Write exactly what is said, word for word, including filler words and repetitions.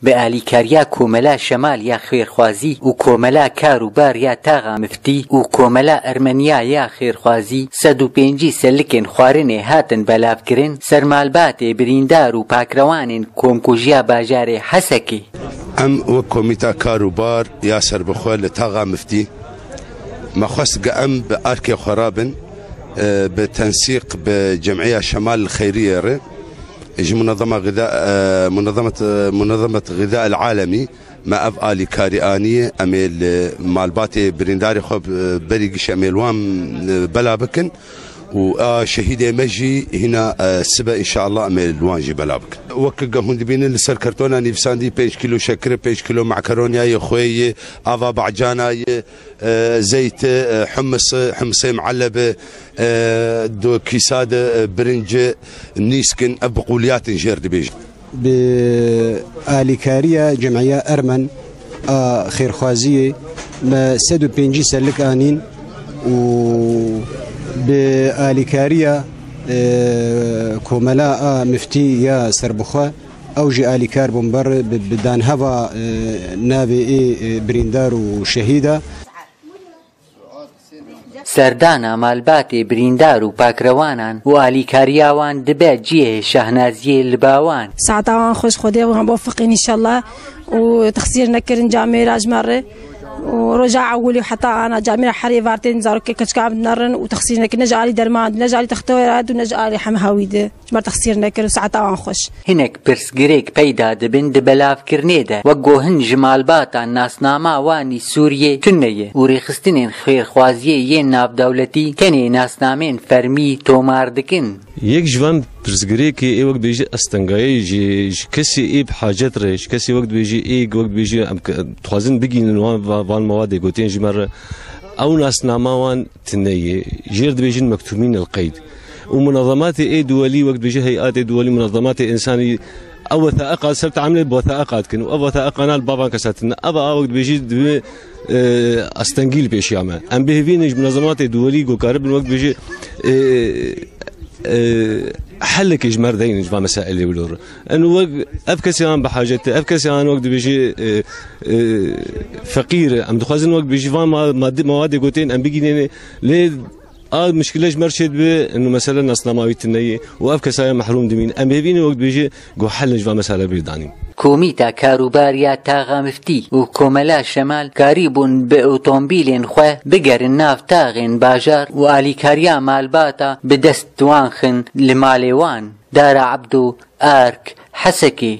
Bi alîkariya Komela Şemal ya Xêrxwazî û Komela Kar û Bar ya Taxa Miftî û Komela Ermeniya ya Xêrxwazî, sed û pêncî selikên xwarinê hatin belavkirin ser malbatê birîndar û pakrewanên komkujiya bajarê Hesekê. Em wek Komîta Kar û Bar ya Serbixwe li Taxa Miftî, me xwest ge em bi arkê xwe rabin, e, bi tensîq bi Cem'iya Şemal Xeyriyê re, ji Munezema Gıda, e, Munezemet, e, Munezemet Gıda El Alemî me ev alîkarî aniye. Em ê li malbatê birîndarê xwe, e, berî giş em ê li wan, e, bela bikin û a şehîdê me jî hîna, e, sibe înşallah em ê li wan jî bela bikin. Wek ke hûn dibînin li ser kartona nivîsandî pênc kîlo şekir, pênc kîlo makaronyayê xwe ye, ava bacana ye, e, zeyt e, humus e, humusê muelleb e, e, do kîsa de, e, birinc e, nîsk in, ev bi qûliyatin jêr dibêjin. Bi alîkariya Cem'iya Ermen a Xêrxwaziyê me sed û pêncî selik anîn û bi alîkariya, e, Komela a Miftî ya Serbixwe, ew jî alîkar bûn ber bi, bi danheva, e, navê ê, e, birîndar û şehîda. Serdana malbatê birîndar û pakrewanan û alîkariya wan dibe cihê şahnaziyê li ba wan. Saeta wan xweş, Xwedê wan bo fiqîn înşallah û texsîr nekirin camêra ji me re û roja ewilî heta ana camêra herê vartên zarokê keçika min nerin û texsîr nekirin, ne ji alî derman, ne ji alî textewera û ne ji alî hemhawî de. Ji me texsîr nekir û saeta wan xweş. Hinek pirsgirêk peyda dibin di belavkirinê de, wek ku hin ji malbatan nasnama wan î Sûriyê tune ye û rêxistinên xêrxwaziyê yên navdewletî tenê nasnamên fermî tomar dikin. Yek ji van pirsgirêkê ê wek dibêje astengayê ji, ji kesê ê bi hacet re, ji kesê wek dibêje ê wek dibêje em ke-, dixwazin bigînin wan va-, van mewadê gotên ji me re. Ew nasnama wan tune ye. Jêr dibêjin mektûmîn el qeyd. Û munezematê ê duwelî, wek dibêjî heyatê duwelî, munezematê însanî, ew wethaiqa ser teamilê bi wethaiqa dikin û ev wethaiqana li bavan kesa tune. Ev a wek dibêjî dibe, e, astengî li pêşiya me. Em bêhivî ne ji munezematê duwelî ku karibin wek dibêjî, e, e, helekê ji me re deynin ji van mesailê wilo re. Eno wek ev kesê an bi hacet e, ev kesê an wek dibêjî, e, e, feqîr e. Em dixwazin wek dibêjî van ma-, maddi mewadê gotên em bigînêne. Lê A mişkile ji me re çêdibe, eno mesele nasnama wî tune ye û ev kesaya mehrûm dimîn. Em hêvî ne wek dibêje, ku hel ji va mesele bîr danîn. Komîta Karûbariya Taxa Miftî û Komela Şemal karîbûn bi otomobîlên xwe bigerin nav taxên bajar û alîkariya malbata bi dest wan xin li malê wan. Dara Ebdo, Ark, Hesekê.